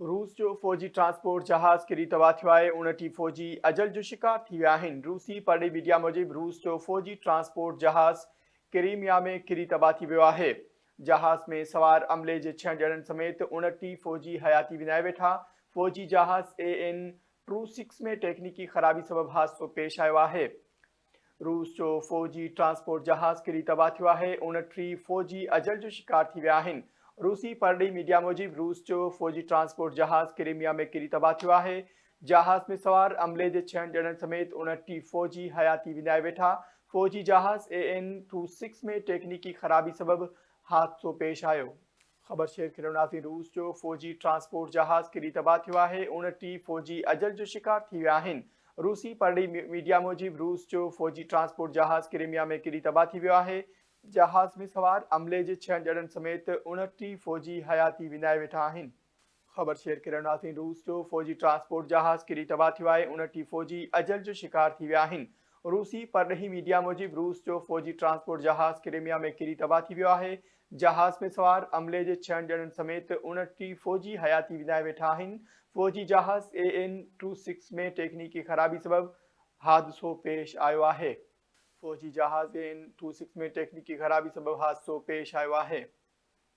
روس جو فوجي ٽرانسپورٽ جهاز ڪري تباهه ٿيو آهي، 29 فوجي اجل جو شڪار ٿي ويا آهن. روسي پرڏيهي ميڊيا موجب روس جو فوجي ٽرانسپورٽ جهاز ڪريميا ۾ ڪري تباهه ٿي ويو آهي. جهاز ۾ سوار عملي جي ڇهن ڄڻن سميت 29 فوجي حياتي وڃائي ويٺا. فوجي جهاز اي اين ٽو سڪس ۾ ٽيڪنيڪي خرابي سبب حادثو پيش آيو آهي. روس جو فوجي ٽرانسپورٽ جهاز ڪري تباهه ٿيو آهي، 29 فوجي اجل جو شڪار ٿي ويا آهن. روسي پرڏيهي ميڊيا موجب روس جو فوجي ٽرانسپورٽ جهاز ڪريميا ۾ ڪري تباهه ٿيو آهي. جهاز ۾ سوار عملي جي ڇهن ڄڻن سميت 29 فوجي حياتي وڃائي ويٺا. فوجي جهاز اي اين ٽو سڪس ۾ ٽيڪنيڪي خرابي سبب حادثو پيش آيو. خبر شيئر ڪريو ناظرين روس جو فوجي ٽرانسپورٽ جهاز ڪري تباهه ٿيو آهي، 29 فوجي اجل جو شڪار ٿي ويا آهن. روسي پرڏيهي ميڊيا موجب روس جو فوجي ٽرانسپورٽ جهاز ڪريميا ۾ ڪري تباهه ٿي ويو آهي. جهاز ۾ سوار عملي جي ڇهن ڄڻن سميت 29 فوجي حياتي وڃائي ويٺا آهن. خبر شيئر ڪريو ناظرين روس جو فوجي ٽرانسپورٽ جهاز ڪري تباهه ٿيو آهي، 29 فوجي اجل جو شڪار ٿي ويا آهن. روسي پرڏيهي ميڊيا موجب روس جو فوجي ٽرانسپورٽ جهاز ڪريميا ۾ ڪري تباهه ٿي ويو آهي. جهاز ۾ سوار عملي جي ڇهن ڄڻن سميت 29 فوجي حياتي وڃائي ويٺا آهن. فوجي جهاز اي اين ٽو سڪس ۾ ٽيڪنيڪي خرابي سبب حادثو پيش آيو آهي. فوجي جهاز اي اين ٽو سڪس ۾ ٽيڪنيڪي خرابي سبب حادثو پيش آيو آهي.